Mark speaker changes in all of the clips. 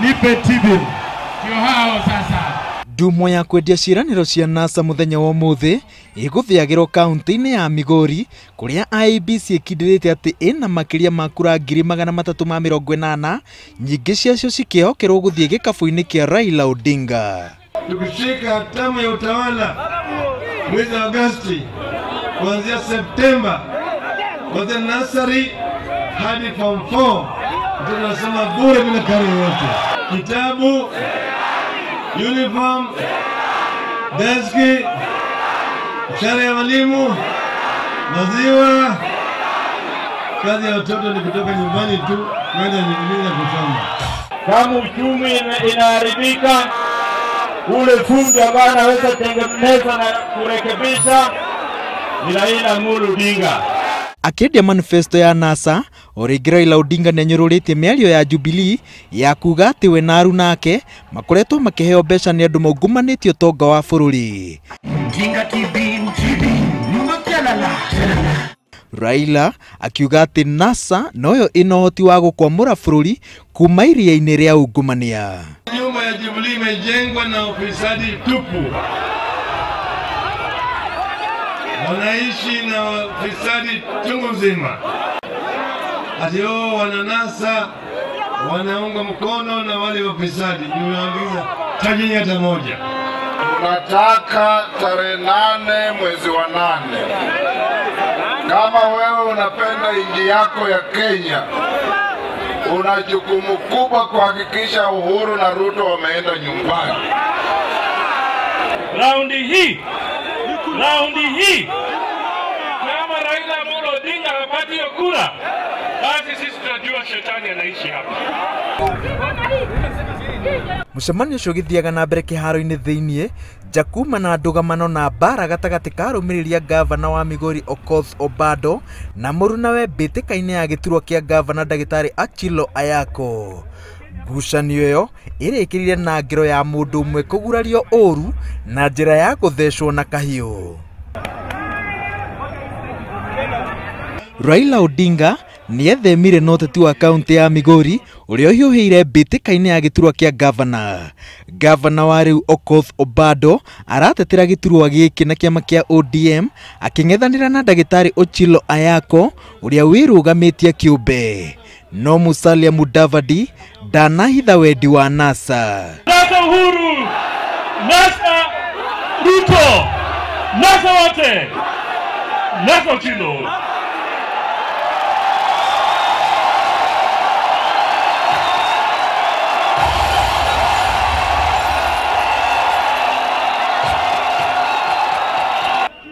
Speaker 1: Nipe tibi.
Speaker 2: Ndio hao sasa.
Speaker 3: Ndumo ya kwendia ciĩranĩro cia NASA mũthenya wa ũmũthĩ ĩgũthĩagĩrwo kaunti-inĩ ya Migori kũrĩa IEBC ĩkindĩrĩte atĩ ĩna makĩria ma kura 380,000 nyingĩ ciacio cikĩhokerwo gũthiĩ gĩkabũ-inĩ kĩa Raila Odinga.
Speaker 1: Tukishika hatamu ya utawala mwezi wa Agosti kuanzia Septemba, kuanzia nursery hadi form 4 tunasoma bure bila karo yoyote. Kitabu, uniform, deski, mshahara ya walimu, maziwa. Kazi ya watoto ni kutoka nyumbani tu kwenda nyumbani na kusoma.
Speaker 4: Kama uchumi inaharibika, ule fundi ambaye anaweza tengeneza na kurekebisha ni Raila Amolo Odinga.
Speaker 3: Akĩendia manifesto ya NASA, o rĩngĩ Raila Odinga nĩanyũrũrĩtie mĩario ya Jubilee ya kuga atĩ we na aruna ake makoretwo makĩheo mbeca nĩ andũ maungumanĩtie ũtonga wa bũrũri. Raila akiuga atĩ NASA noyo ĩna ũhoti wa gũkwamũra bũrũri kuma iria-inĩ rĩa ungumania.
Speaker 1: Nyumba ya Jubilee imejengwa na ufisadi tupu. Wanaishi na ufisadi chungu mzima. Ati wao wananasa wanaunga mkono na wale wafisadi. Niwaambia tajeni hata moja.
Speaker 5: Tunataka tarehe 8 mwezi wa 8. Kama wewe unapenda nchi yako ya Kenya, una jukumu kubwa kuhakikisha Uhuru na Ruto wameenda nyumbani.
Speaker 2: Raundi hii kama Raila Amolo Odinga hapati hiyo kura, basi sisi tunajua shetani anaishi hapa.
Speaker 3: Mũcemanio ũcio ũgĩthiaga na mbere kĩharo-inĩ thĩiniĩ nja kuma na ndũgamano na mbara gatagatĩ ka arũmĩrĩri a ngavana wa Migori Okoth Obado na mũrunawe mbĩtĩka-inĩ ya gĩturwa kĩa ngavana ndagĩtarĩ Achilo Ayako. Ngucanio ĩyo ĩrĩkĩrire na ngero ya mũndũ ũmwe kũgurario ũru na njĩra ya gũthecwo na kahiũ. Raila Odinga nĩethemire na ũteti wa kaunti ya Migori ũrĩa ũhiũhĩire mbĩtĩka-inĩ ya gĩturwa kĩa ngavana. Ngavana wa rĩu Okoth Obado aratetera gĩturwa gĩkĩ na kĩama kĩa ODM akĩng'ethanĩra na ndagĩtarĩ Ochilo Ayako ũrĩa wĩrũgamĩtie kĩũmbe. No Musalia Mudavadi ndanahitha wendi wa NASA.
Speaker 2: NASA Uhuru, NASA Ruto, NASA wote, NASA Ochilo.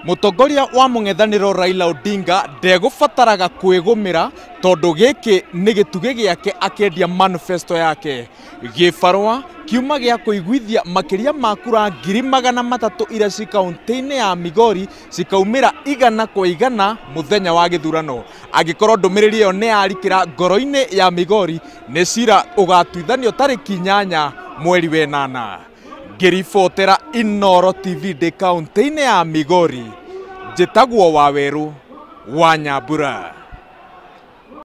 Speaker 3: Mũtongoria wa mũng'ethanĩro Raila Odinga ndegũbataraga kwĩgũmĩra tondũ gĩkĩ nĩ gĩtugĩ gĩake akĩendia manifesto yake. Gĩbarũa kiuma gĩa kũiguithia makĩria ma kura 300,000 iria ci kaunti-inĩ ya Migori cikaumĩra 100 kwa 100 mũthenya wa gĩthurano. Angĩkorwo ndũmĩrĩri ĩyo nĩ yarikĩra ngoro-inĩ ya Migori, nĩ cira ũgatuithanio tarĩki 8 mweri wa 8. Ngĩribotera Inooro TV ndĩ kaunti-inĩ ya Migori, njĩtagwo Wawerũ wa Nyambura.